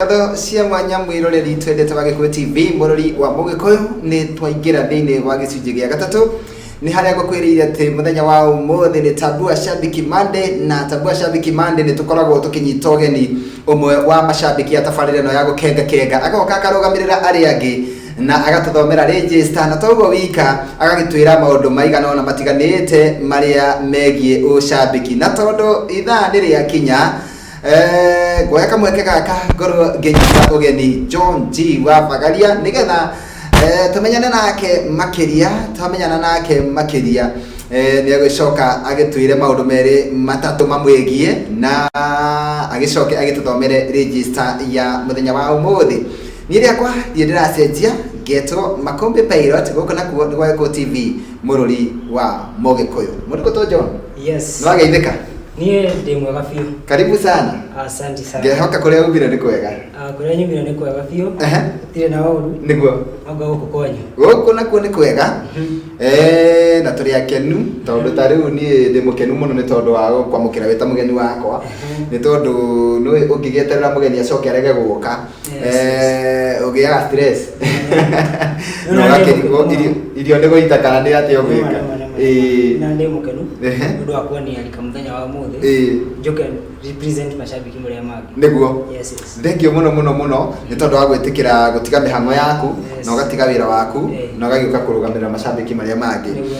Ngatho cia mwanya mwiroreri twendete wa Gĩkũyũ TV, mũrori wa Mũgĩkũyũ. Nĩ twaingĩra thĩinĩ wa gĩcunjĩ gĩa gatatũ, nĩ harĩa ngũkwĩrĩire atĩ mũthenya wa ũmũthĩ nĩ Tambua Shabiki Monday, na Tambua Shabiki Monday nĩ tũkoragwo tũkĩnyita ũgeni ũmwe wa macambĩki a tabarĩra ĩno ya gũkenga kenga, agoka akarũgamĩrĩra arĩa angĩ na agatũthomera register, na toguo wika, agagĩtwĩra maũndũ maigana ũna matiganĩte marĩa megiĩ ũcambĩki. Na tondũ ithaa nĩ rĩakinya, nguoya kamweke gaka ngorwo ngĩnyita ũgeni John G wa Bagaria, nĩgetha tũmenyane nake makĩria. Twamenyana nake makĩria, nĩ agĩcoka agĩtwĩre maũndũ merĩ matatũ mamwĩgiĩ, na agĩcoke agĩtũthomere register ya mũthenya wa ũmũthĩ. Niĩ rĩakwa ndirĩ ndĩracenjia, ngetwo Makũmbĩ Pilot. Gũkũ nakuo nĩ gwa Gĩkũyũ TV, mũrũri wa Mũgĩkũyũ. Mũndũ gũtwo John. Yes. Nĩ wageithĩka? Niĩ ndĩ mwega biũ. Karibu sana. Asante sana. Ngehoka kũrĩa umire nĩ kwega. Ah, kũrĩa nyumire nĩ kwega biũ. Gũtirĩ na ũru. Anga gũkũ kwanyu? Gũkũ nakuo nĩ kwega. Na tũrĩ akenu, tondũ ta rĩu niĩ ndĩ mũkenu mũno nĩ tondũ wa kwamũkĩra wĩ ta mũgeni wakwa, nĩ tondũ nĩ ũngĩgĩeterera mũgeni acoke arege gũka, ũgĩaga stress na ũgakĩrigwo irio nĩ gũita kana nĩ atĩa ũgwĩka. Na ndĩ mũkenu nĩ ũndũ wa kuoniarika mũthenya wa ũmũthĩ. Njoke represent mashabiki marĩa mangĩ. Yes. Thengiũ mũno mũno mũno nĩ tondũ wa gwĩtĩkĩra gũtiga mĩhang'o yaku na ũgatiga wĩra waku na ũgagĩũka kũrũgamĩrĩra macambĩki marĩa mangĩ. Nĩguo.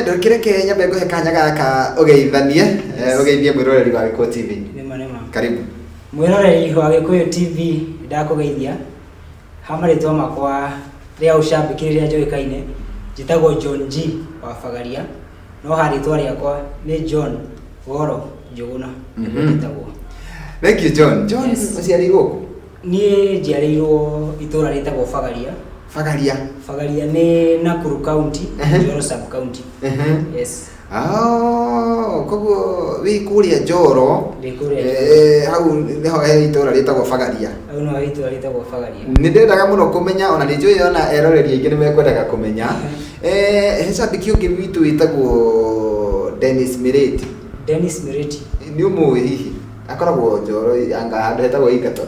Ndũkĩreke nyambe ngũhe kanya gaka ũgeithanie, ũgeithie mwĩroreri wa Gĩkũyũ TV. Nĩma. Karibu. Mwĩroreri wa Gĩkũyũ TV, ndakũgeithia. Ha marĩtwa makwa rĩa ũcambĩki rĩrĩa njũĩkaine, njĩtagwo John G wa Bagaria, no ha rĩtwa rĩakwa nĩ John Goro Njũgũna nĩguo njĩtagwo. Thank you, John. John, ũciarĩirwo kũ? Niĩ njiarĩirwo itũra rĩtagwo Bagaria. Bagaria. Bagaria nĩ Nakuru County, Njoro sub county. Yes. Oh, koguo wĩ kũrĩa Njoro? Ndĩ kũrĩa Njoro. Hau nĩho he itũra rĩtagwo Bagaria? Hau no he itũra rĩtagwo Bagaria. Nĩ ndendaga mũno kũmenya, ona nĩ njũĩ ona eroreri aingĩ nĩ mekwendaga kũmenya. He cambĩki ũngĩ witũ wĩtagwo Dennis Mireti. Dennis Mireti. Nĩ ũmũĩ hihi? Akoragwo Njoro, anga handũ hetagwo Egerton.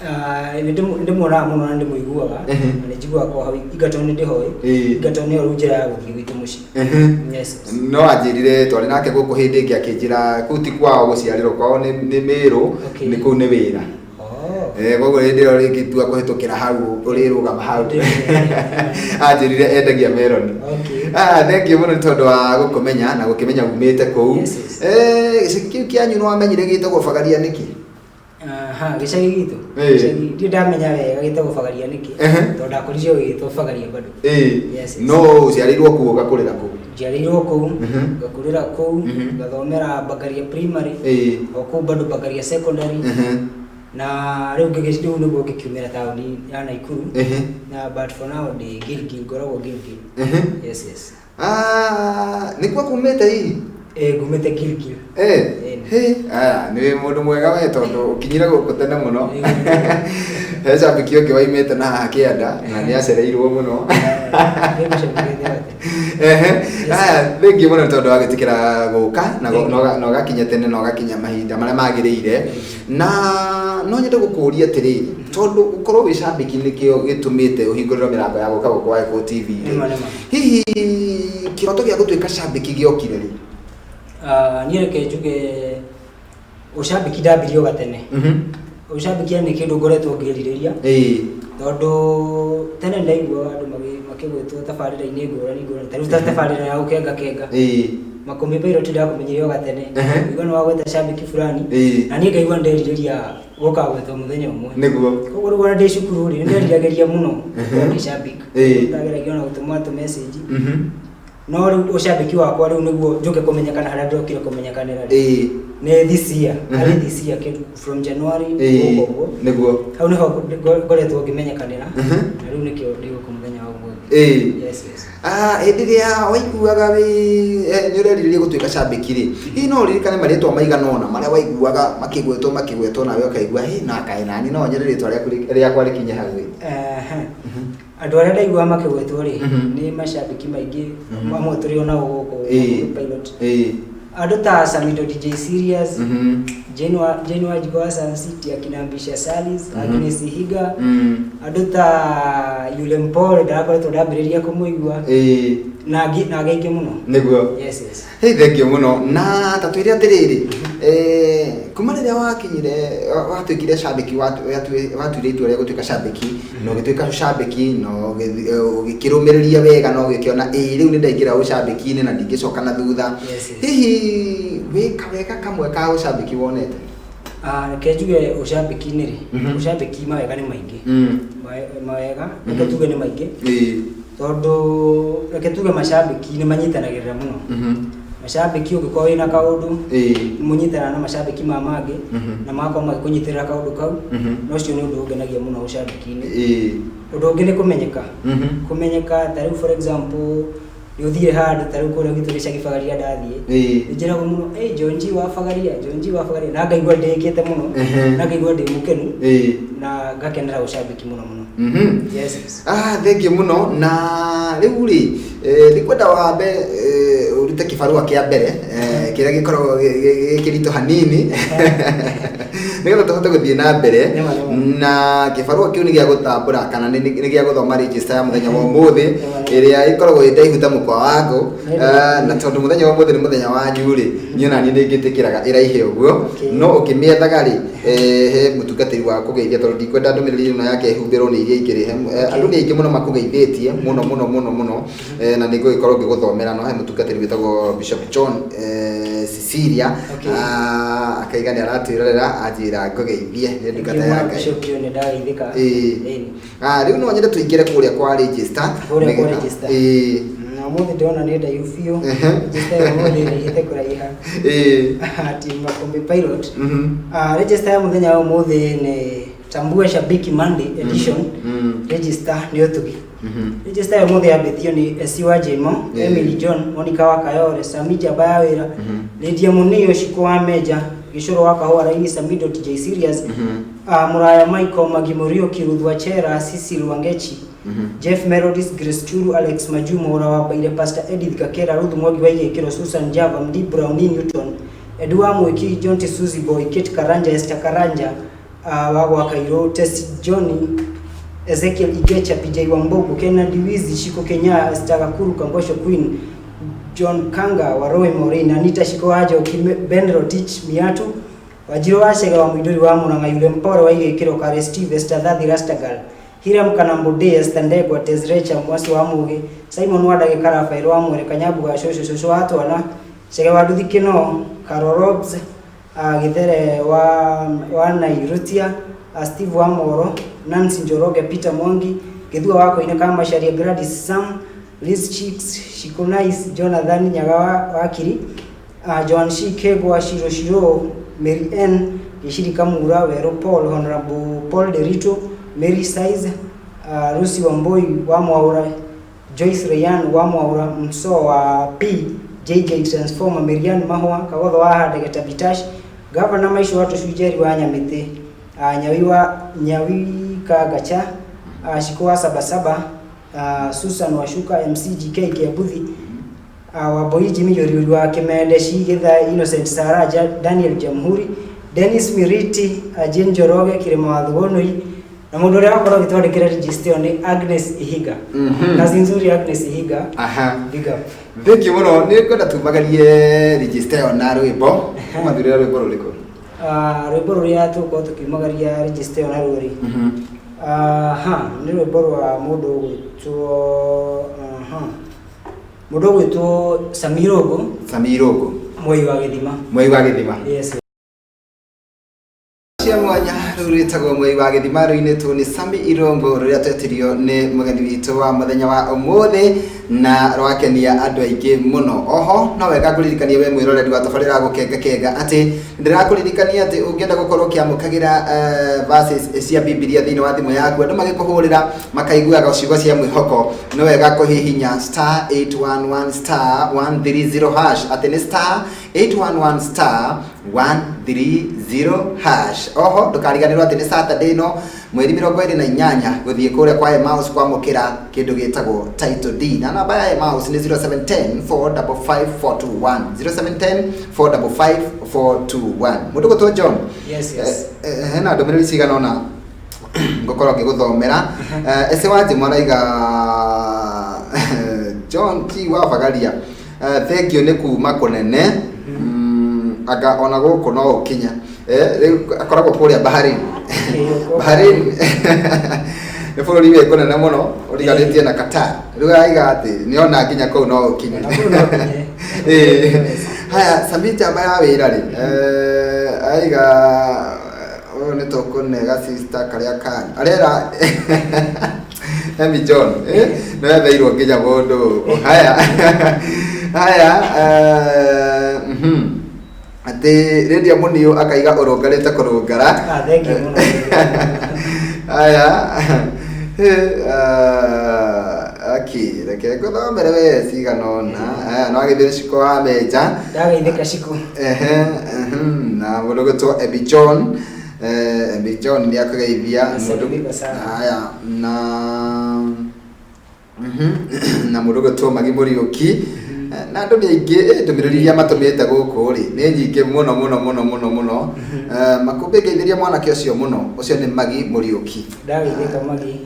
Ah, nĩ ndĩmuonaga mũno na ndĩmũiguaga, na nĩ njiguaga kwa hau Egerton nĩ ndĩhoĩ. Egerton nĩyo rĩu njĩra ya gũthiĩ gwitũ mũciĩ. Yes. No anjĩrire twarĩ nake gũkũ hĩndĩ ĩngĩ, akĩnjĩra kũu ti kwao gũciarĩrwo, kwao nĩ Mĩrũ. Nĩ kũu nĩ wĩra. Koguo hĩndĩ ĩyo rĩngĩ tua kũhĩtũkĩra hau ũrĩrũgama hau. Anjĩrire endagia meroni. Ah, thengiũ mũno nĩ tondũ wa gũkũmenya na gũkĩmenya umĩte kũu. Yes. Gĩcagi kĩu kĩanyu nĩ wamenyire gĩtagwo Bagaria nĩkĩ? Aha, gĩcagi gitũ. Gĩcagi ndirĩ ndamenya wega gĩtagwo Bagaria nĩkĩ, tondũ ndakũrire gĩgĩtwo Bagaria bado. Yes. No ũciarĩirwo kũu, ũgakũrĩra kũu? Njiarĩirwo kũu, ngakũrĩra kũu, ngathomera Bagaria Primary, o kũu bado Bagaria Secondary, na rĩu rĩu nĩguo ngĩkiumĩra taũni ya Naikuru. Na but for now ndĩ Gilgil, ngoragwo Gilgil. Yes. Ah, nĩkuo kumĩte hihi? Ĩĩ, ngumĩte Gilgil. He, aya nĩ mũndũ mwega we, tondũ ũkinyire gũkũ tene mũno. He cambĩki ũngĩ waimĩte na haha kĩanda na nĩ acereirwo mũno. Nĩ mũcambĩki wothe. Aya, thengiũ mũno nĩ tondũ wa gwĩtĩkĩra gũka na ũgakinya tene na ũgakinya mahinda marĩa magĩrĩire. Na no nyende gũkũria atĩrĩrĩ, tondũ gũkorwo wĩ cambĩki nĩkĩo gĩtũmĩte ũhingũrĩrwo mĩrango ya gũka gũkũ wa Gĩkũyũ TV rĩ, Nĩma. hihi kĩroto gĩa gũtuĩka cambĩki gĩokire rĩ? Ah, niĩ reke njuge ũcambĩki ndambirie o gatene. Ũcambĩki nĩ kĩndũ ngoretwo ngĩrirĩria, tondũ tene ndaiguaga andũ makĩgwĩtwo tabarĩra-inĩ ngũrani ngũrani, ta rĩu ta tabarĩra ya gũkenga kenga. Makũmbĩ Pilot ndakũmenyire o gatene. Ngaigua nĩ wagweta cambĩki fulani, na niĩ ngaigua nĩ nderirĩria gũka gwetwo mũthenya ũmwe. Koguo rĩu ona ndĩ cukuru rĩ, nĩ nderiragĩria mũno gũkorwo ndĩ cambĩki. Ndageragia ona gũtũma tũ message. No rĩu ũcambĩki wakwa rĩu nĩguo njũke kũmenyekana harĩa ndokire kũmenyekanĩra rĩ, nĩ this year, harĩ this year kĩndũ from January gũka ũguo. Hau nĩho ngoretwo ngĩmenyekanĩra, na rĩu nĩkĩo ndĩ gũkũ mũthenya wa ũmũthĩ. Yes. Ah, hĩndĩ ĩrĩa waiguaga wĩ nĩ ũrerirĩria gũtuĩka cambĩki rĩ, hihi no ũririkane marĩtwa maigana ũna marĩa waiguaga makĩgwetwo nawe ũkaigua hĩ, na kaĩ nani no nyende rĩtwa rĩakwa rĩkinye hau ĩ? Ehe. Andũ arĩa ndaiguaga makĩgwetwo rĩ, nĩ macambĩki maingĩ, amwe tũrĩ o nao gũkũ Pilot. Andũ ta Samido DJ Serious, Jane Wanjikũ wa Sun City, akina Mbisha Salis, Agnes Ihiga, andũ ta Yule Mpole ndarakoretwo ndambĩrĩria kũmũigua, na angĩ aingĩ mũno. Nĩguo. Yes. Hey, thank you mũno. Na ta twĩre atĩrĩrĩ, kuma rĩrĩa wakinyire, watuĩkire cambĩki, watuire itua rĩa gũtuĩka cambĩki, na ũgĩtuĩka cambĩki, na ũgĩkĩrũmĩrĩria wega, na ũgĩkĩona ĩĩ rĩu nĩ ndaingĩra ũcambĩki-inĩ na ndingĩcoka na thutha. Yes. Hihi wĩ kawega kamwe ka ũcambĩki wonete? Ah, reke njuge ũcambĩki-inĩ rĩ, ũcambĩki mawega nĩ maingĩ. Mawega reke tuge nĩ maingĩ, tondũ reke tuge macambĩki nĩ manyitanagĩrĩra mũno. Macambĩki ũngĩkorwo wĩna kaũndũ, nĩ mũnyitanaga na macambĩki ma mangĩ, na magakorwo magĩkũnyitĩrĩra kaũndũ kau. Na ũcio nĩ ũndũ ũngenagia mũno ũcambĩki-inĩ. Ũndũ ũngĩ nĩ kũmenyeka. Kũmenyeka ta rĩu, for example, nĩ ũthiĩ handũ ta rĩu kũrĩa gwitũ gĩcagi Bagaria ndathiĩ, nĩ njĩragwo mũno, "Ĩ Jonji wa Bagaria, Jonji wa Bagaria," na ngaigua ndĩkĩte mũno, na ngaigua ndĩ mũkenu, na ngakenera ũcambĩki mũno mũno. Yes. Ah, thank you mũno. Na rĩu rĩ, nĩ kwenda wambe ũrute kĩbarũa kĩa mbere, kĩrĩa gĩkoragwo gĩ kĩritũ hanini, nĩgetha tũhote gũthiĩ na mbere. Nĩma, nĩma. Na kĩbarũa kĩu nĩ gĩa gũtambũra kana nĩ gĩa gũthoma register ya mũthenya wa ũmũthĩ, Nĩma, nĩma. ĩrĩa ĩkoragwo ĩ ndaihu ta mũkwa wa ngũ. Nĩma. Na tondũ mũthenya wa ũmũthĩ nĩ mũthenya wanyu rĩ, niĩ ona niĩ nĩ ngĩtĩkĩraga ĩraihe ũguo. No ũkĩmĩethaga rĩ, he mũtungatĩri wa kũgeithia, tondũ ndikwenda ndũmĩrĩri ĩno yake ĩhumbĩrwo nĩ iria ingĩ rĩ. Andũ nĩ aingĩ mũno makũgeithĩtie mũno mũno mũno mũno, na nĩ ngũgĩkorwo ngĩgũthomera. No he mũtungatĩri wĩtagwo Bishop John Cecilia. Ah, akaiga nĩ aratwĩrorera, anjĩra ngũgeithie, nĩ ndungata ya Ngai. Bishop John, nĩ ndageithĩka. Ĩni. Ah, rĩu no nyende tũingĩre kũrĩa kwa register. Kũrĩa kwa register. Na ũmũthĩ ndĩrona nĩ ndaihu biũ. Register ya ũmũthĩ ĩraihĩte kũraiha. Ati Makombe Pilot. Ah, register ya mũthenya wa ũmũthĩ nĩ Tambua Shabiki Monday edition. Register nĩ ũtugi. Register ya ũmũthĩ yambĩtio nĩ SC wa Jemo, Emily John, Monica wa Kayore, Sami Jaba ya wĩra, Lydia Munio, Shiko wa Meja, Gĩcũrũ wa Kahũa Raini, Samido DJ Serious, Muraya Michael, Magi Muriuki, Ruth Wachera, Cecil Wangechi, Jeff Melodies, Grace Churu, Alex Majumo, Ora wa Baire, Pastor Edith Kakera, Ruth Mwangi wa Igĩkĩro, Susan Java, Md Brownie Newton, Edu wa Mwiki, John T. Suzy Boy, Kate Karanja, Esther Karanja, wa gwa Kairũ, Tesi Johnny, Ezekiel Igecha, PJ Wambogo, Kennedy Wizi, Shiko Kenya, Esther Gakuru, Kangosho Queen, John Kanga, Waroe Maureen, Anita Shiko Wajo, Ben Rotich Miatu, Wajiro wa Cega wa Mũindũri wa Mũrang'a, Yule Mporo wa Igĩkĩro, Kare Steve, Esther Thathi Rastagal, Hiram Kanambode, Esther Ndegwa, Tezrecha Mwasi wa Mũgĩ, Simon wa Ndagĩka, Rafael wa Mwere, Kanyambu ga Cũcũ, Cũcũ wa Twana, Cege wa Nduthi Kĩno, Carol Robs, Githere wa Nairutia, Steve wa Moro, Nancy Njoroge, Peter Mwangi, Gĩthua wa Koine ka Macharia, Gladys Sam, Liz Chicks, Shiko Nice, Jonathan Nyaga wa Wakiri, Joan Shi Kegwa, Shiro Shiro, Mary N, Gĩciri Kamura, Wero Paul, Honorable Paul Derito, Mary Size, Lucy Wamboi wa Mwaura, Joyce Rayan wa Mwaura, Mso wa P, JJ Transformer, Marian Mahua, Kagotho wa Handege, Tabitash, Governor Maisho wa Tũcunjeri wa Nyamĩtĩ, Nyawi wa Nyawi Kagacha, Shiko wa Sabasaba, Susan Washuka, MCGK Kiambuthi, Wambui Jimmy Yoriori wa Kimende, Shigitha Innocent Saraja, Daniel Jamhuri, Dennis Miriti, Jane Njoroge, Kirima wa Thugonoi, na mũndũ ũrĩa wakorwo agĩtwandĩkĩra register ĩyo nĩ Agnes Ihiga. Kazi nzuri, Agnes Ihiga. Big up. Thank you mũno. Nĩ ngwenda tumagarie register ĩyo na rwĩmbo. Ũmathurĩra rwĩmbo rũrĩkũ? Ah, rwĩmbo rũrĩa tũgũkorwo tũkiumagaria register ĩyo naruo rĩ, aha, nĩ rwĩmbo rwa mũndũ ũgwĩtwo, aha, mũndũ ũgwĩtwo Samirogo. Samirogo. Mwei wa Gĩthima. Mwei wa Gĩthima. Yes. Cia mwanya rĩu rwĩtagwo Mwei wa Gĩthima, rũinĩtwo nĩ Sami Irũngũ, rũrĩa twetirio nĩ mũgeni witũ wa mũthenya wa ũmũthĩ, na rwakenia andũ aingĩ mũno. Oho no wega ngũririkanie we mwĩroreri wa tabarĩra Gũkenga Kenga atĩ ndĩrakũririkania atĩ ũngĩenda gũkorwo ũkĩamũkagĩra verses cia Bibilia thĩinĩ wa thimũ yaku, andũ magĩkũhũrĩra makaiguaga ciugo cia mwĩhoko, nĩ wega kũhihinya *811*130#, atĩ nĩ *811*130. 0 hash. Oho ndũkariganĩrwo atĩ nĩ Saturday ĩno mweri 28 gũthiĩ kũrĩa kwa Emmaus kwamũkĩra kĩndũ gĩtagwo title deed, na namba ya Emmaus nĩ 0710 455 421, 0710 455 421. Mũndũ gũtwo John. Yes. Hena ndũmĩrĩri cigana ũna ngũkorwo ngĩgũthomera. Ese wa Njimũ araiga, "John T wa Bagaria, thank you nĩ kuma kũnene. Anga ona gũkũ no ũkinya." Rĩu akoragwo kũrĩa Bahrain. Bahrain nĩ bũrũri wĩ kũnene mũno ũriganĩtie na Qatar. Rĩu araiga atĩ nĩ ona nginya kũu no ũkinye. Ona kũu no ũkinye. Haya, Samita amba ya wĩra rĩ, aiga ũyũ nĩ tũkũnega sister karĩa kanyu arera Emi John, no etheirwo nginya mũndũ gũkũ. Haya haya, atĩ Lydia Muniu akaiga ũrũngarĩte kũrũngara. Ah, thank you mũno. Haya, aki reke ngũthomere we cigana ũna. Haya, no agĩthiĩ Ciko wa Menja. Ndageithĩka, Ciku. Ehe, na mũndũ gwĩtwo Ebi John, Ebi John nĩ akũgeithia mũndũ. Nasalimika sana. Haya, na na mũndũ gwĩtwo Magi Mũriũki, na andũ nĩ aingĩ. Ndũmĩrĩri iria matũmĩte gũkũ rĩ nĩ nyingĩ mũno mũno mũno mũno mũno. Makũmbĩ ngeithĩria mwanake ũcio mũno, ũcio nĩ Magi Mũriũki. Ndageithĩka, Magi.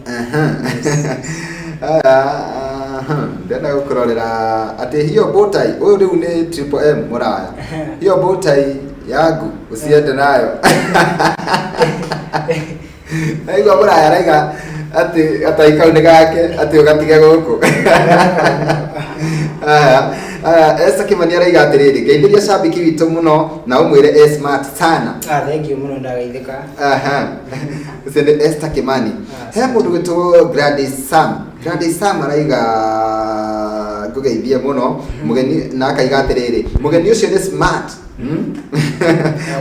Aha, ndĩrenda gũkũrorera atĩ hiyo botai ũyũ rĩu nĩ Triple M mũraya, hiyo botai yangu usiende nayo. Aigua mũraya araiga atĩ gatai kau nĩ gake, atĩ ũgatige gũkũ. Aya aya, Esther Kimani araiga atĩrĩrĩ, "Ngeithĩria shabiki witũ mũno na ũmwĩre e smart sana." Ah, thank you mũno, ndageithĩka. Aha. Ũcio nĩ Esther Kimani. Ah, He mũndũ gwĩtwo Gladys Sam. Gladys Sam araiga ngũgeithie mũno mũgeni, na akaiga atĩrĩrĩ, "Mũgeni ũcio nĩ smart.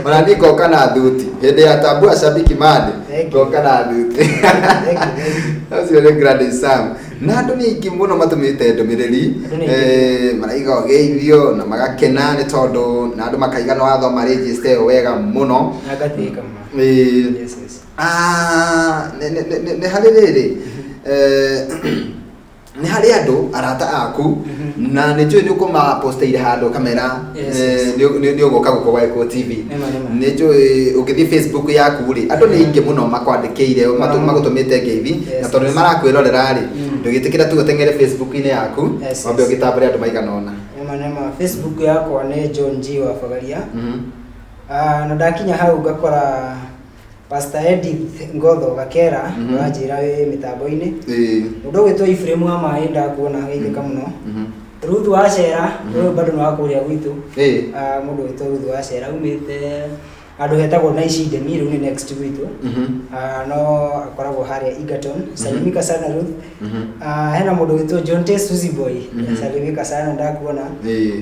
Ona niĩ ngoka na thuti hĩndĩ ya Tambua Shabiki Monday." Thank you. Ngoka na thuti. Thank you, thank you. Ũcio nĩ Gladys Sam. Na andũ nĩ aingĩ mũno matũmĩte ndũmĩrĩri. Andũ nĩ aingĩ. Maraiga ũgeithio na magakena nĩ tondũ na andũ makaiga nĩ wathoma register ĩyo wega mũno. Na ngatĩka ma. Yes. Ah, nĩ harĩ rĩrĩ, nĩ harĩ andũ arata aku na nĩ njũĩ nĩ ũkũmaposteire handũ kamera nĩ ũgũka gũkũ gwa Gĩkũyũ TV. Nĩma, nĩma. Nĩ njũĩ ũngĩthiĩ Facebook yaku rĩ, andũ nĩ aingĩ mũno makwandĩkĩire, magũtũmĩte ngeithi, na tondũ nĩ marakwĩrorera rĩ, ndũgĩtĩkĩra tu ũteng'ere Facebook-inĩ yaku, wambe ũgĩtambũre andũ maigana ũna. Nĩma, nĩma. Facebook yakwa nĩ John G wa Bagaria. Ah, na ndakinya hau ngakora Pastor Edith Ngotho Gakera, ũranjĩra wĩ mĩtambo-inĩ. Mũndũ ũgwĩtwo Ephraim wa Maĩ, ndakuona, geithĩka mũno. Ruth Wacera, ũyũ bado nĩ wa kũrĩa gwitũ. Ah, mũndũ ũgwĩtwo Ruth Wacera umĩte handũ hetagwo Naishindemi, rĩu nĩ next gwitũ. Ah, no akoragwo harĩa Egerton. Salimika sana, Ruth. Ah, hena mũndũ ũgwĩtwo John T Suzy Boy. Salimika sana, ndakuona.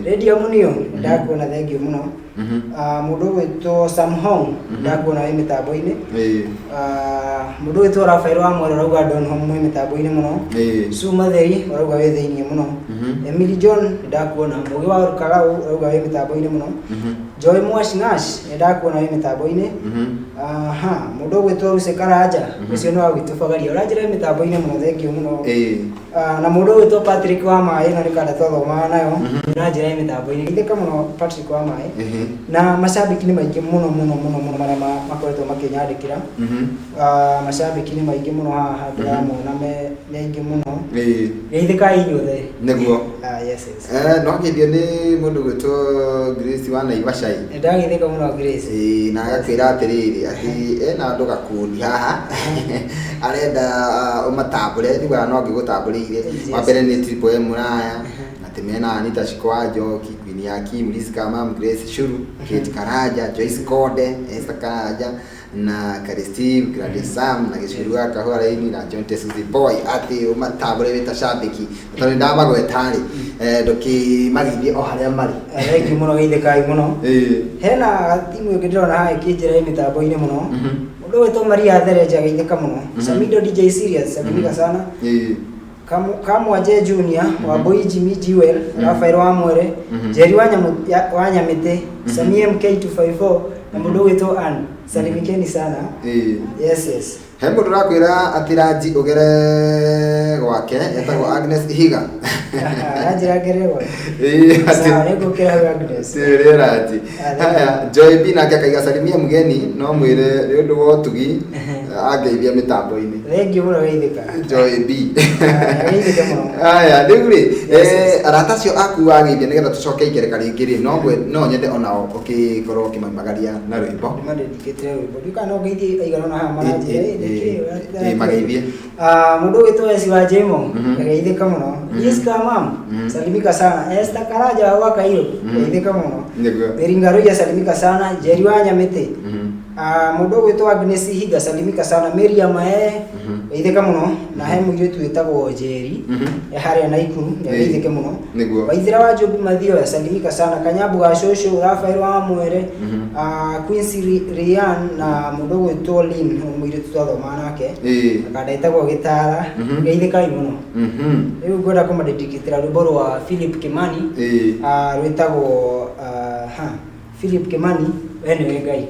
Radio Munio, ndakuona, thank you mũno. Ah, mũndũ ũgwĩtwo Sam Hong, ndakuona wĩ mĩtambo-inĩ. Ah, mũndũ ũgwĩtwo Rafael wa Mwere ũrauga Don Home mwĩ mĩtambo-inĩ mũno. Su Matheri ũrauga wĩ thĩiniĩ mũno. Emily John, ndakuona. Mũgĩ wa Rukarau ũrauga wĩ mĩtambo-inĩ mũno. Joy Mwashinash, ndakuona wĩ mĩtambo-inĩ. Aha, mũndũ ũgwĩtwo Ruse Karanja, ũcio nĩ wa gwitũ Bagaria, ũranjĩra wĩ mĩtambo-inĩ mũno, thank you mũno. Ah, na mũndũ ũgwĩtwo Patrick wa Maĩ, ĩno nĩ kanda twathomaga nayo, ũranjĩra wĩ mĩtambo-inĩ. Geithĩka mũno, Patrick wa Maĩ. Na macambĩki nĩ maingĩ mũno mũno mũno mũno marĩa makoretwo makĩnyandĩkĩra. Ah, macambĩki nĩ maingĩ mũno, haha ndĩramona me nĩ aingĩ mũno. Geithĩkai inyuothe. Nĩguo. Ah, yes. No geithio nĩ mũndũ gwĩtwo Grace wa Naivashai. Nĩ ndageithĩka mũno, Grace. Ĩĩ, na agakwĩra atĩrĩrĩ, atĩ ena andũ gakundi haha arenda ũmatambũre. Rĩu no ngĩgũtambũrĩire. Wa mbere nĩ Triple M Mũraya, atĩ mena Anita Shiko wa Njoki, Queen ya Kim, Liska Mam, Grace Shuru, Kate Karanja, Joyce Konde, Esther Karanja na Kari Steve, Gladys Sam na Gĩcuru wa Kahũa Raini na John Tesuzi Boy, atĩ ũmatambũre wĩ ta shabiki, tondũ nĩndamagweta rĩ, ndũkĩmageithie o harĩa marĩ. Ah, thank you mũno, geithĩkai mũno. Hena timu ĩngĩ ndĩrona haha ĩkĩnjĩra ĩ mĩtambo-inĩ mũno. Mũndũ ũgwĩtwo Maria Thereja, geithĩka mũno. Samido DJ Serious, salimika sana. Kamwanje Junior, Wambui Jimmy Jewel, Rafael wa Mwere, Jerry wa Nyamĩtĩ, Samie MK254. Na mũndũ ũgwĩtwo Ann, salimikeni sana. Yes. He mũndũ ũrakwĩra atĩ ranji ũgere gwake, etagwo Agnes Ihiga. Aranjĩra ngerere gwake. Ĩĩ, atĩ Sawa, nĩngũkĩra hau Agnes. Ĩrĩ ranji. Ah, thank you. Haya, Joy B nake akaiga salimia mgeni, no mwĩre nĩ ũndũ wa ũtugi angeithia mĩtambo-inĩ. Thank you mũno geithĩka. Joy B. Ah, geithĩka mũno. Haya, rĩu rĩ, Yes. arata acio aku wageithia nĩgetha tũcoke ikereka rĩngĩ rĩ, no nyende onao ũkĩkorwo ũkĩmaimagaria na rwĩmbo. Nĩmandedicatĩre rwĩmbo. Ndiũĩ kana no ngeithie aigana ũna haha maranjĩra, Ĩ, "Ĩ, nĩkĩ ĩ, mageithie. Ah, mũndũ ũgwĩtwo Esi wa Jemo, geithĩka mũno. Jessica mam, salimika sana. Esther Karanja wa gwa Kairũ, geithĩka mũno. Nĩguo. Mary Ngaruiya salimika sana. Njeri wa Nyamĩtĩ. Ah, mũndũ ũgwĩtwo Agnes Ihiga salimika sana. Miriam Ae, geithĩka mũno. Na he mũirĩtu wĩtagwo Njeri, e harĩa Naikuru, nĩageithĩke mũno. Nĩguo. Waithera wa Njũmbi Mathioya salimika sana. Kanyambu ga Cũcũ, Rafael wa Mwere, Quincy Rian na mũndũ ũgwĩtwo Lynn, mũirĩtu twathomaga nake. Akanda etagwo Gĩtara, geithĩkai mũno. Rĩu ngwenda kũmadedicatĩra rwĩmbo rwa Philip Kimani, rwĩtagwo Philip Kimani, we nĩwe Ngai.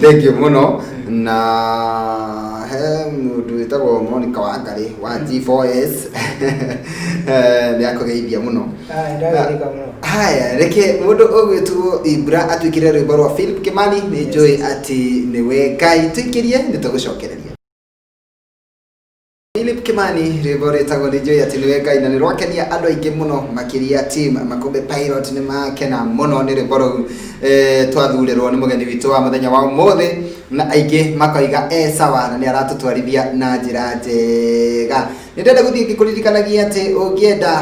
Thank you mũno. Na he mũndũ wĩtagwo Monica Wangari wa G4S nĩ akũgeithia mũno. Ah, ndageithĩka mũno. Haya, reke mũndũ ũgwĩtwo Ibra atwĩkĩre rwĩmbo rwa Philip Kimani, nĩ njũĩ atĩ nĩwe Ngai. Tũikĩrie nĩ tũgũcokereria. Philip Kimani rwĩmbo rwĩtagwo nĩ njũĩ atĩ nĩwe Ngai, na nĩ rwakenia andũ aingĩ mũno, makĩria team Makũmbĩ Pilot nĩ makena mũno nĩ rwĩmbo rũu twathurĩrwo nĩ mũgeni witũ wa mũthenya wa ũmũthĩ, na aingĩ makoiga e sawa na nĩ aratũtwarithia na njĩra njega. Nĩ ndĩrenda gũthiĩ ngĩkũririkanagia atĩ ũngĩenda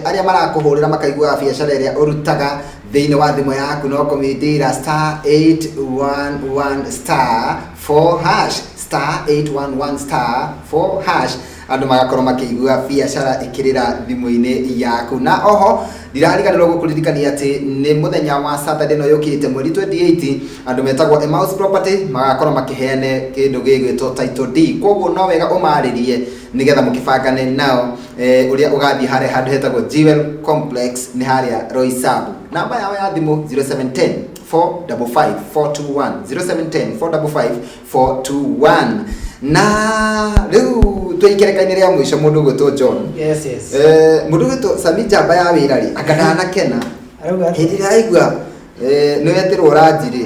arĩa marakũhũrĩra makaiguaga biacara ĩrĩa ũrutaga thĩinĩ wa thimũ yaku, no kũmĩndĩra star 811 star 4 hash, star 811 star 4 hash, andũ magakorwo makĩigua biacara ĩkĩrĩra thimũ-inĩ yaku. Na oho ndirariganĩrwo gũkũririkania atĩ nĩ mũthenya wa Saturday ĩno yũkĩte mweri 28, andũ metagwo Emmaus Property magakorwo makĩheane kĩndũ gĩgwĩtwo title deed. Koguo no wega ũmarĩrie nĩgetha mũkĩbangane nao ũrĩa ũgathiĩ harĩa handũ hetagwo Jewel Complex, nĩ harĩa Roysambu. Namba yao ya thimũ 0710 455 421, 0710 455 421. Na rĩu twĩikereka-inĩ rĩa mũico, mũndũ ũgwĩtwo John. Yes. Mũndũ ũgwĩtwo Sami njamba ya wĩra rĩ, anga ndanakena Arauga atĩa? hĩndĩ ĩrĩa aigua nĩ wetĩrwo ranji rĩ,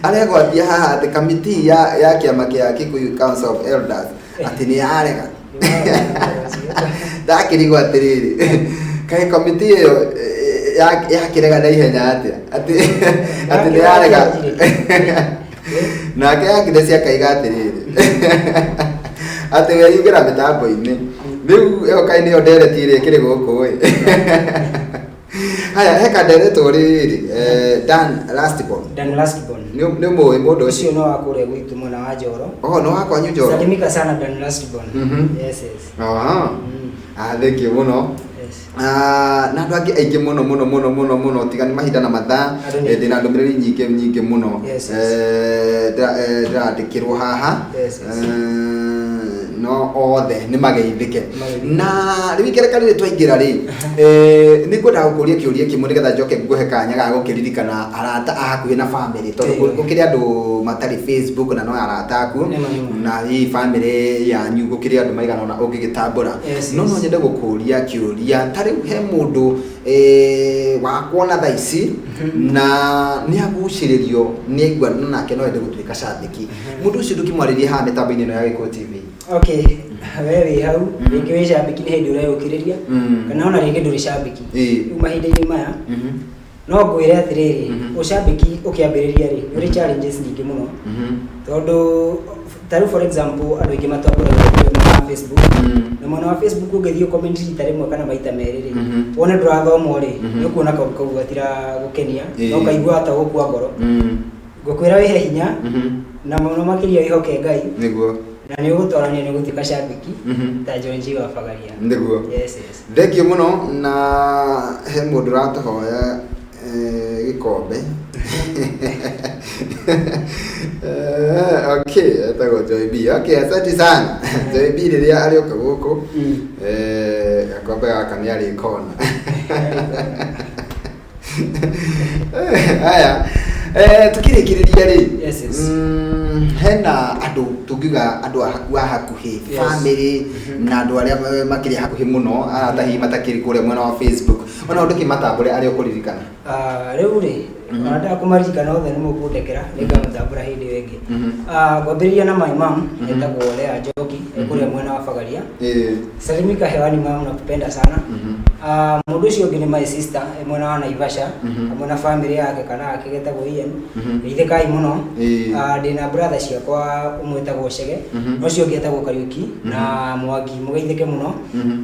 aregwatia haha atĩ kamiti ya kĩama kĩa Kikuyu Council of Elders atĩ nĩ yarega. Ndakĩrigwo atĩrĩrĩ, kaĩ kamiti ĩyo yakĩrega na ihenya atĩa atĩ nĩ yarega? Nake Agnes akaiga atĩrĩrĩ, atĩ weyugĩra mĩtambo-inĩ rĩu ĩyo kaĩ nĩyo ndereti ĩrĩa ĩkĩrĩ gũkũ ĩ. Haya, he kanderetwo rĩrĩ, Dan Lastborn. Dan Lastborn. Nĩ ũmũĩ mũndũ ũcio? Ũcio no wa kũrĩa gwitũ mwena wa Njoro. Oh, nĩ wa kwanyu Njoro. Salimika sana Dan Lastborn. Yes. Aha. Ah, thank you mũno. Yes. Ah, na andũ angĩ aingĩ mũno mũno mũno mũno mũno, tiga nĩ mahinda na mathaa. Andũ nĩ Ndĩna ndũmĩrĩri nyingĩ nyingĩ mũno. Yes. Ndĩrandĩkĩrwo haha. Yes. No othe nĩ mageithĩke. Mageithĩke. Na rĩu ikereka rĩrĩ twaingĩra rĩ, nĩ ngwendaga gũkũria kĩũria kĩmwe nĩgetha njoke ngũhe kanya ga gũkĩririkana arata a hakuhĩ na family, tondũ gũkĩrĩ andũ matarĩ Facebook na no arata aku, Nĩma, nĩma. na hihi family yanyu gũkĩrĩ andũ maigana ũna ũngĩgĩtambũra. No no nyende gũkũria kĩũria, ta rĩu he mũndũ wakuona thaa ici na nĩ agucĩrĩrio, nĩ aigua nake no ende gũtuĩka cambĩki, mũndũ ũcio ndũkĩmwarĩrie haha mĩtambo-inĩ ĩno ya Gĩkũyũ TV. Okay, we wĩ hau, rĩngĩ wĩ cambĩki nĩ hĩndĩ ũreyũkĩrĩria, kana ona rĩngĩ ndũrĩ cambĩki. Rĩu mahinda-inĩ maya, no ngwĩre atĩrĩrĩ, ũcambĩki ũkĩambĩrĩria rĩ, nĩ ũrĩ challenges nyingĩ mũno. Tondũ ta rĩu for example, andũ aingĩ matongoragia kũrĩa mwena wa Facebook. Na mwena wa Facebook ũngĩthiĩ comment rita rĩmwe kana maita merĩ rĩ, wone ndũrathomwo rĩ, nĩ ũkuona kaũndũ kau gatiragũkenia, na ũkaigua ta ũgũkua ngoro. Ngũkwĩra wĩhe hinya, na mũno makĩria wĩhoke Ngai. Na nĩ ũgũtorania nĩ ũgũtuĩka cambĩki ta John G wa Bagaria. Yes. Thank you mũno. Na he mũndũ ũratũhoya gĩkombe. Okay, etagwo Joy B. Okay, asante sana. Joy B rĩrĩa arĩũka gũkũ, gakombe gaka nĩ arĩkona. Aya, tukĩrĩkĩrĩria rĩ, Yes. Hena andũ tũngiuga andũ a haku a hakuhĩ, family na andũ arĩa makĩrĩ hakuhĩ mũno, arata hihi matakĩrĩ kũrĩa mwena wa Facebook, ona ũndũkĩmatambũre arĩa ũkũririkana. Ah, rĩu rĩ, ona ndaga kũmaririkana othe nĩ mũkũndekera, nĩngamũtambũra hĩndĩ ĩyo ĩngĩ. Ah, ngwambĩrĩria na my mom, etagwo Lea Njoki, kũrĩa mwena wa Bagaria. Salimika hewani mama, nakupenda sana. Ah, mũndũ ũcio ũngĩ nĩ my sister, mwena wa Naivasha, hamwe na family yake kana ake getagwo Ian. Geithĩkai mũno. Ah, ndĩna brother ciakwa, ũmwe etagwo Chege, na ũcio ũngĩ etagwo Kariũki na Mwangi, mũgeithĩke mũno.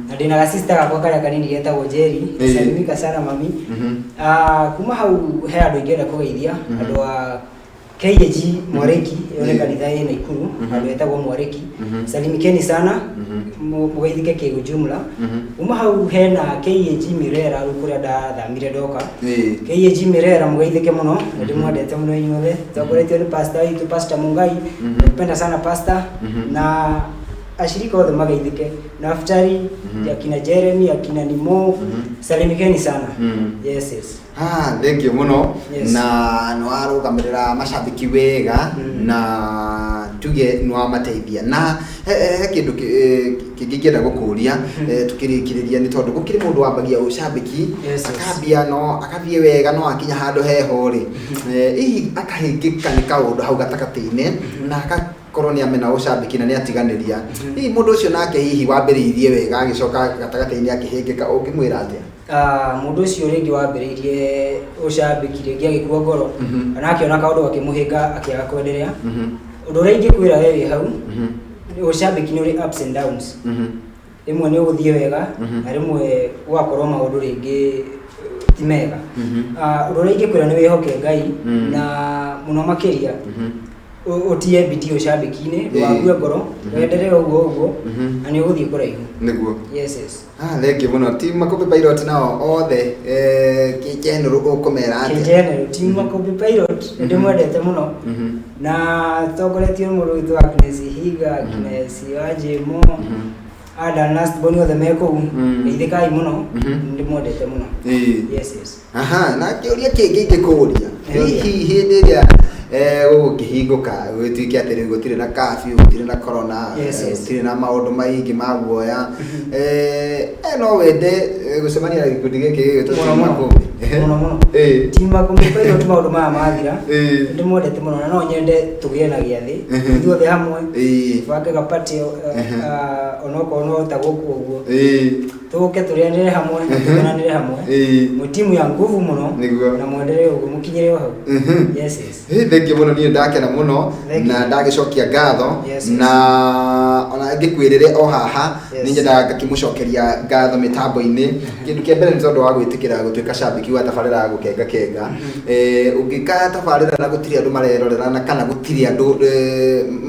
Na ndĩna ga sister gakwa karĩa kanini getagwo Jerry. Salimika sana mami. Ah, kuma hau he andũ ingĩenda kũgeithia, andũ a KAG Mwarĩki, ĩyo nĩ kanitha ĩ Naikuru, handũ hetagwo Mwarĩki. Salimikeni sana, mũgeithĩke kĩujumla. Kuma hau hena KAG Mirera, rĩu kũrĩa ndathamire ndoka. KAG Mirera, mũgeithĩke mũno, nĩ ndĩmwendete mũno inyuothe. Tongoretio nĩ pastor witũ, Pastor Mungai. Nakupenda sana pastor. Na ashirika othe mageithĩke. Naftali, akina Jeremy, akina Nimo, salimikeni sana. Yes. Ah, thank you mũno. Yes. Na nĩ warũgamĩrĩra macambĩki wega, na tuge nĩ wamateithia. Na he kĩndũ kĩngĩ ingĩenda gũkũria tukĩrĩkĩrĩria, nĩ tondũ gũkĩrĩ mũndũ wambagia ũcambĩki, akambia no akathiĩ wega, no akinya handũ heho rĩ, hihi akahĩngĩka nĩ kaũndũ hau gatagatĩ-inĩ na agakorwo nĩ amena ũcambĩki na nĩ atiganĩria. Hihi mũndũ ũcio nake hihi wambĩrĩirie wega agĩcoka gatagatĩ-inĩ akĩhĩngĩka, ũngĩmwĩra atĩa? Ah, mũndũ ũcio rĩngĩ wambĩrĩirie ũcambĩki rĩngĩ agĩkua ngoro, kana akĩona kaũndũ gakĩmũhĩnga akĩaga kwenderea, ũndũ ũrĩa ingĩkwĩra we wĩ hau, ũcambĩki nĩ ũrĩ ups and downs. Rĩmwe nĩ ũgũthiĩ wega, na rĩmwe ũgakorwo maũndũ rĩngĩ ti mega. Ah, ũndũ ũrĩa ingĩkwĩra nĩ wĩhoke Ngai, na mũno makĩria ũtie bidii ũcambĩki-inĩ, ndũgakue ngoro, wenderee ũguo ũguo, na nĩ ũgũthiĩ kũraihu. Nĩguo. Yes. Ah, thank you mũno. Team Makũmbĩ Pilot nao othe, kĩnjenũrũ ũkũmera atĩa? Kĩnjenero, team Makũmbĩ Pilot, nĩ ndĩmwendete mũno, na tongoretio nĩ mũndũ witũ Agnes Higa, Agnes Wanjĩmo, Adan Last Born, othe me kũu. Geithĩkai mũno. Nĩ ndĩmwendete mũno. Yes. Aha, na kĩũria kĩngĩ ingĩkũria, hihi hĩndĩ ĩrĩa gũgũkĩhingũka gũgĩtuĩke atĩ rĩu gũtirĩ na curfew, gũtirĩ na corona, gũtirĩ na maũndũ maingĩ ma guoya, no wende gũcemania na gĩkundi gĩkĩ gĩgwĩtwo Mũno Team mũno. Makũmbĩ? Mũno mũno. Team Makũmbĩ Pilot, maũndũ maya mathira, nĩ ndĩmwendete mũno na no nyende tũgĩe na gĩathĩ ithuothe hamwe, tũbange gapatĩ, onokorwo no ta gũkũ ũguo, tũke tũrĩanĩre hamwe na tũkenanĩre hamwe. Mwĩ timu ya nguvu mũno. Na mwendelee ũguo, mũkinyĩre o hau. Yes. Hey, thank you mũno, niĩ ndakena mũno. Thank you. Na ndagĩcokia ngatho. Na ona ngĩkwĩrĩre o haha, nĩ nyendaga ngakĩmũcokeria ngatho mĩtambo-inĩ. Kĩndũ kĩa mbere nĩ tondũ wa gwĩtĩkĩra gũtuĩka cambĩki wa tabarĩra ya Gũkenga Kenga. Ũngĩka tabarĩra na gũtirĩ andũ marerorera na kana gũtirĩ andũ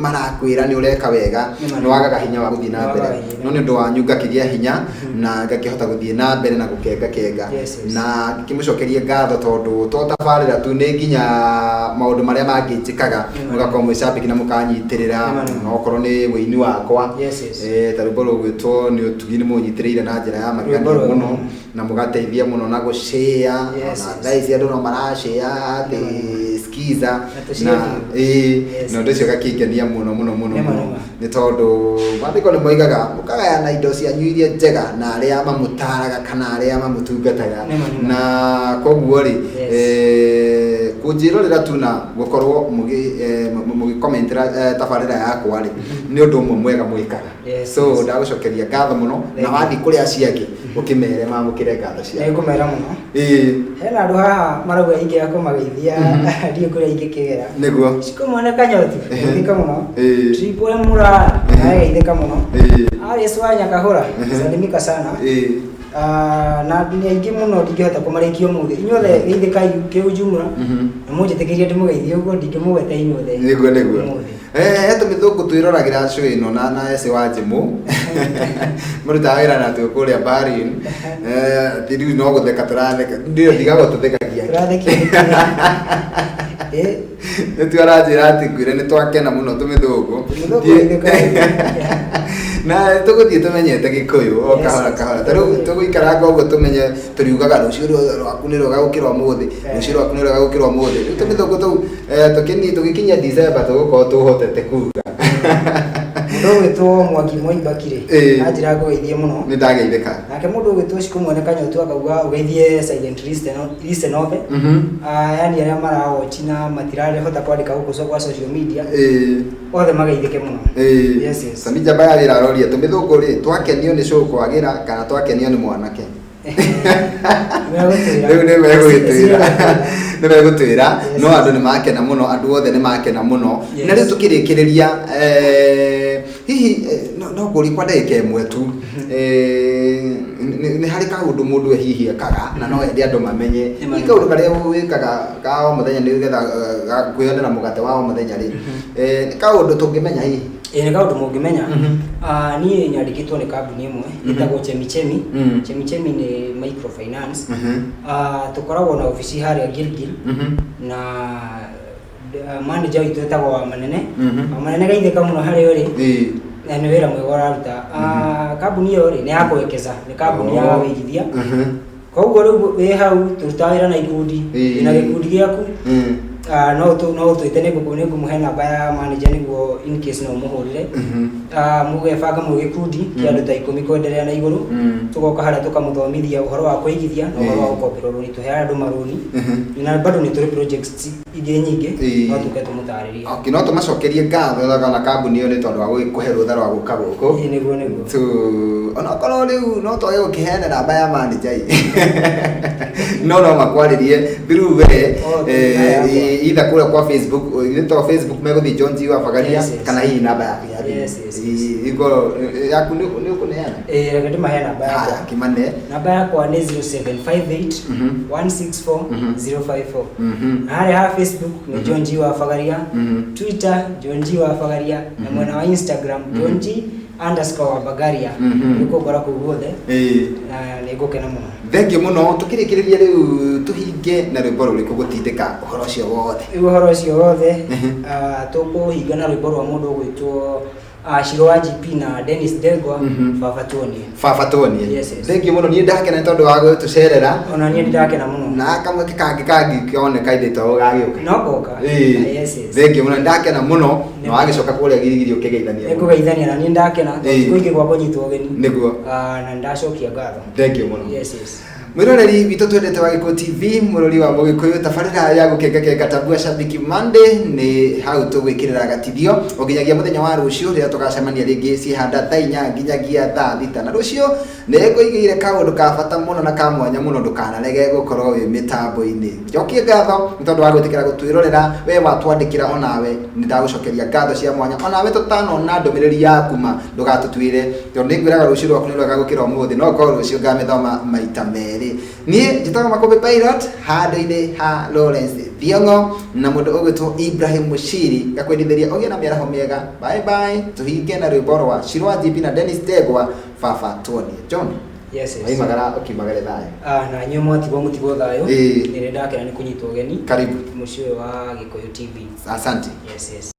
marakwĩra nĩ ũreka wega, Nĩ ma. nĩ wagaga hinya wa gũthiĩ na Nĩ mbere. wagaga hinya. No nĩ ũndũ wanyu ngakĩgĩa hinya na ngakĩhota gũthiĩ na mbere na Gũkenga Kenga. Yes. Na ngĩkĩmũcokerie ngatho tondũ to tabarĩra tu, nĩ nginya maũndũ marĩa mangĩ njĩkaga, Nĩ ma. mũgakorwo mwĩ cambĩki na mũkanyitĩrĩra. Nĩ ma, nĩ ma. Na okorwo nĩ wĩini wakwa, ta rwĩmbo rũgwĩtwo Nĩ Ũtugi, nĩ mũnyitĩrĩire na njĩra ya magegania Rwĩmbo rwega. mũno na mũgateithia mũno na gũshare. Ona thaa ici andũ no marashare atĩ skiza Na tũshare na biũ. Na ũndũ ũcio ũgakĩngenia mũno mũno mũno Nĩ ma, mũno, nĩ ma. nĩ tondũ maandĩko nĩ moigaga mũkagayana indo cianyu iria njega na arĩa mamũtaraga kana arĩa mamũtungataga. Nĩ ma, nĩ ma. Na koguo rĩ, kũnjĩrorera tu na gũkorwo mũgĩkomentera tabarĩra yakwa rĩ, nĩ ũndũ ũmwe mwega mwĩkaga. So ndagũcokeria ngatho mũno. Thank Na you. wathiĩ kũrĩ acio angĩ ũkĩmere mamũkĩre ngatho ciao. Nĩngũmera mũno. Hena andũ haha marauga ingĩaga kũmageithia, ndiũĩ kũrĩa ingĩkĩgera. Cikũ mwene kanyoti, geithĩka mũno. Triple Muraya, nawe geithĩka mũno. Alice wa Nyakahũra, salimika sana. Ah, na nĩ aingĩ mũno ndingĩhota kũmarĩkia ũmũthĩ. Inyuothe geithĩkai kĩujumla. Na mũnjĩtĩkĩrie ndĩmũgeithie ũguo, ndingĩmũgweta inyuothe Nĩguo. ũmũthĩ. He tũmĩthũngũ twĩroragĩra show ĩno na ece wa Njimũ marutaga wĩra na tuo kũrĩa Berlin. Ti rĩu no gũtheka tũratheka, ndio ndigagwo tũthekagia. Tũrathekia nĩkĩ? Nĩ tu aranjĩra atĩ ngwĩre nĩ twakena mũno tũmĩthũngũ. Tũmĩthũngũ geithĩkai. Na tũgũthiĩ tũmenyete Gĩkũyũ o kahora kahora. Ta rĩu tũgũikaranga ũguo tũmenye tũriugaga rũciũ rwaku nĩ rwega gũkĩra ũmũthĩ, rũciũ rwaku nĩ rwega gũkĩra ũmũthĩ. Rĩu tũmĩthũngũ tũu tũgĩkinyia December tũgũkorwo tũhotete kuga. Mũndũ ũgwĩtwo Mwangi Mwaibaki rĩ, anjĩra ngũgeithie mũno. Nĩ ndageithĩka. Nake mũndũ ũgwĩtwo Cikũ Mwene Kanyotu akauga ũgeithie silent listen othe. Yani arĩa marawatch na matirahota kwandĩka gũkũ kwa social media, othe mageithĩke mũno. Yes. Sami Njamba ya wĩra aroria tũmĩthũngũ rĩ, twakenio nĩ cũũ kwagĩra kana twakenio nĩ mwanake? Megũtwĩra. Rĩu nĩ megũgĩtwĩra, nĩ megũtwĩra. No andũ nĩ makena mũno, andũ othe nĩ makena mũno. Na rĩu tũkĩrĩkĩrĩria, hihi no ngũrie kwa ndagĩka ĩmwe tu, nĩ harĩ kaũndũ mũndũ hihi ekaga na no ende andũ mamenye? Hihi kaũndũ karĩa wĩkaga ka o mũthenya nĩgetha kwĩyonera mũgate wa o mũthenya rĩ, nĩ kaũndũ tũngĩmenya hihi? Ĩĩ, nĩ kaũndũ mũngĩmenya. Niĩ nyandĩkĩtwo nĩ kambuni ĩmwe ĩtagwo Chemichemi. Chemichemi nĩ microfinance. Tũkoragwo na obici harĩa Gilgil na manager witũ etagwo wa Manene. Wa Manene, geithĩka mũno harĩa ũrĩ. Na nĩ wĩra mwega ũraruta. Kambuni ĩyo rĩ, nĩ ya kũwekeza, nĩ kambuni ya wĩigithia. Koguo rĩu wĩ hau tũrutaga wĩra na ikundi. Wĩna gĩkundi gĩaku, no ũtwĩte, nĩngũmũhe namba ya manager nĩguo in case no ũmũhũrĩre. Mũgebanga mwĩ gĩkundi kĩa andũ ta 10 kwenderea na igũrũ, tũgoka harĩa tũkamũthomithia ũhoro wa kũigithia na ũhoro wa gũkomberwo rũni. Tũheaga andũ marũni na bado nĩ tũrĩ projects ingĩ nyingĩ. No tũke tũmũtarĩrie. Okay, no tũmacokerie ngatho kana kambuni ĩyo nĩ tondũ wa gũkũhe rũtha rwa gũka gũkũ. Ĩĩ, nĩguo. Tu onokorwo rĩu no twage gũkĩheana namba ya manager ĩ, no makwarĩrie through we. Oh, yakwa. Either kũrĩa kwa Facebook, ithe to Facebook megũthiĩ John G wa Bagaria, kana hihi namba yaku ya thimũ. Yes. Ĩkorwo yaku nĩ ũkũneana? Ĩĩ, reke ndĩmahe namba Haya, yakwa. kĩmane. Namba yakwa nĩ 0758 164 054. Na harĩa ha Facebook nĩ John G wa Bagaria, Twitter John G wa Bagaria, na mwena wa Instagram John G_wa Bagaria. Nĩ kũngora kũu guothe na nĩ ngũkena mũno. Thengiũ mũno. Tũkĩrĩkĩrĩria rĩu, tũhinge na rwĩmbo rũrĩkũ gũtindĩka ũhoro ũcio wothe? Rĩu ũhoro ũcio wothe, tũkũhinga na rwĩmbo rwa mũndũ ũgwĩtwo Shiro wa GP na Dennis Ndegwa, "Baba Tuonie". "Baba Tuonie". Yes. Thengiũ mũno, niĩ ndakena nĩ tondũ wa gũtũcerera. Ona niĩ ndakena mũno. Na kamweke kangĩ kangĩoneka ithe to ũgagĩũka. No ngoka. Yes. Thengiũ mũno, ndakena mũno na wagĩcoka kũrĩa Girigiri ũkĩgeithania mũno. Nĩngũgeithania na niĩ ndakena tondũ thikũ ingĩ gwa kũnyitwo ũgeni. Na ndacokia ngatho. Thengiũ mũno. Yes. Mwiroreri witũ twendete wa Gĩkũyũ TV, mũrori wa Mũgĩkũyũ, tabarĩra ya gũkengakenga Tambua Shabiki Monday nĩ hau tũgwĩkĩrĩra gatithio o nginyagia mũthenya wa rũciũ rĩrĩa tũgacemania rĩngĩ ciĩhanda thaa 4 nginyagia thaa 6. Na rũciũ nĩ ngũigĩire kaũndũ ka bata mũno na ka mwanya mũno, ndũkanarege gũkorwo wĩ mĩtambo-inĩ. Njokie ngatho nĩ tondũ wa gwĩtĩkĩra gũtwĩrorera. We watwandĩkĩra, onawe nĩ ndagũcokeria ngatho cia mwanya. Onawe tũtanona ndũmĩrĩri yaku ma ndũgatũtuĩre, tondũ nĩ ngwĩraga rũciũ rwaku nĩ rwega gũkĩra ũmũthĩ, no korwo rũciũ ngamĩthoma maita merĩ. Niĩ njĩtagwo Makũmbĩ Pilot handũ-inĩ ha Lawrence Thiong'o na mũndũ ũgwĩtwo Ibrahim Mushiri, ngakwendithĩria ũgĩe na mĩaraho mĩega. Bye bye. Tũhinge na rwĩmbo rwa Shiro wa GP na Dennis Ndegwa, "Baba Tuonie". John, waimagara ũkiumagare thayũ. Na inyuĩ mwatigwo mũtigwo thayũ. Nĩ ndakena nĩ kũnyitwo ũgeni Karibu. mũciĩ ũyũ wa Gĩkũyũ TV. Asante. Yes.